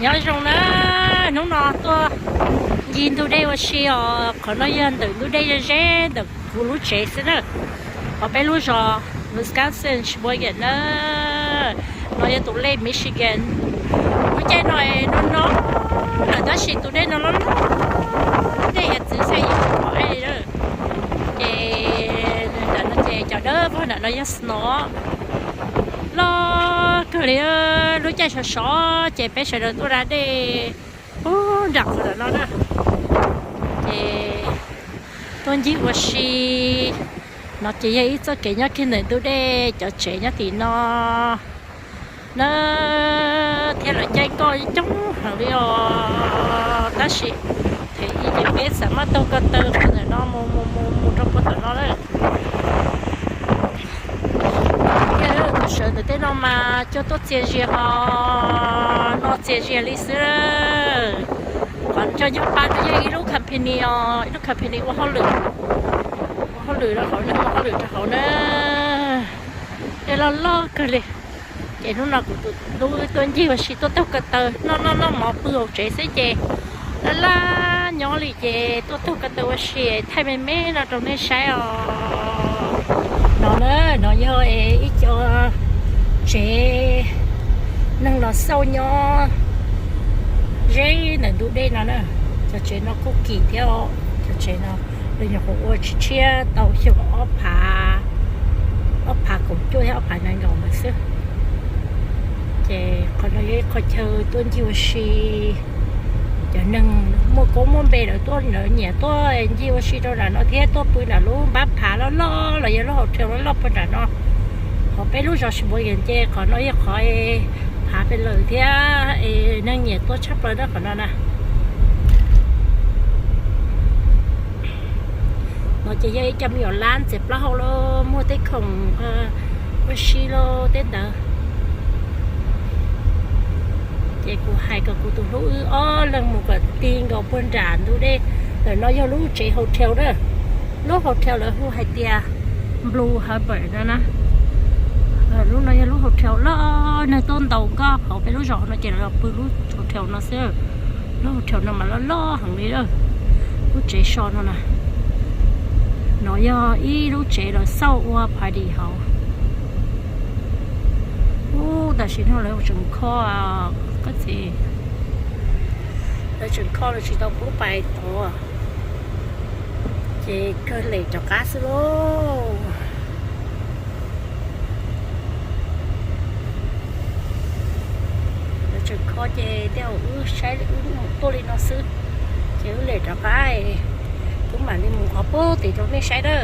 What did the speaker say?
Nyob zoo na, hnub no tuaj ncig ntug dej ua si os. Qhov no yog ntawm ntug dej ze ze ntawm kuv lub tsev xwb na. Qhov peb lub zos Wisconsin Sheboygan na, no yog tus lej Michigan. Lub caij no no no lawm tab sis tus dej no loj loj, dej hiav txwv xwb yeej tsis pom dej li. Ces ntawm no ces cov dawb vog ntawm no yog snow, loj kawg li. Lub caij sov sov ces peb sawv daws tuaj da dej puag nram qhov ntawm no na. Ces tuaj ncig ua si. No ces yog ib txoj kev nyob kiag ntawm ntug dej, cov tsev nyob tim no na, thiab lawv caij nkoj coob heev li os. Tab sis thaum ub ces peb xav maj taug ko taw qhov ntawm no mus mus mus mus rau puag tom no lawm. Thiab tus sawv ntawm tej no mas cua tuaj txias zias ho no txias zias li xwb. Qhov cov nyuj pa no yog ib lub company os, ib lub company ua hauj lwm, ua hauj lwm rau hauv na, ua hauj lwm rau hauv na. Dej loj loj kawg li. Ces hnub no kuv tus hlub tuaj ncig ua si tuaj taug ko taw noj noj noj mov pw hauv tsev xwb ces laj laj nyob li ces tuaj taug ko taw ua si thaij me me no rau nej saib os. No na, no yog ib co tsev neeg los xauj nyob ze ntawm ntug dej no na. Cov tsev no kuj kim thiab os. Cov tsev no lawv nyuam qhuav ua tshiab tshiab tau xyoo ob phav, ob phav kaum cuaj thiab ob phav nees nkaum ntawd xwb. Ces qhov no yog ib qho chaw tuaj ncig ua si. Cov neeg muaj koob muaj npe lawv tuaj, lawv nyiam tuaj ncig ua si rau nram no thiab tuaj pw nram lub npab phav loj loj los yog lub hotel loj loj puag nram no. Qhov peb lub zos Sheboygan ces qhov no yog qhov phav pes lawm thiab es neeg nyiam tuaj tshaj plaws rau qhov no na. No ces yog ib co me nyuam lab ntxias plaub hau los muaj tej khoom ua si los tej ntawd. Ces kuv hais kom kuv tus hlub wb ob leeg mus kom ti nkaus puag nram ntug dej. Ntawm no yog lub tsev hotel na. Lub hotel lawv hu hais tias Blue Harbor no na. Lub no yog lub hotel loj, neeg tuaj ntaus nkoj hauv peb lub zos no ces lawv los pw lub hotel no xwb. Lub hotel no mas loj loj heev li lawm. Lub tsev so no na, no yog ib lub tsev lawv xauj ua party hauv. Ub, tam sim no lawv tseem kho, koj txiv, lawv tseem kho, lawv tsis tau pub pais tod, ces kawg lem rov qab xwb lauj. Lawv tseem kho ces tej zaum wb saib wb tuaj li no xwb, ces wb lem rov qab, wb mam li mus qhov puag tim rau nej saib na.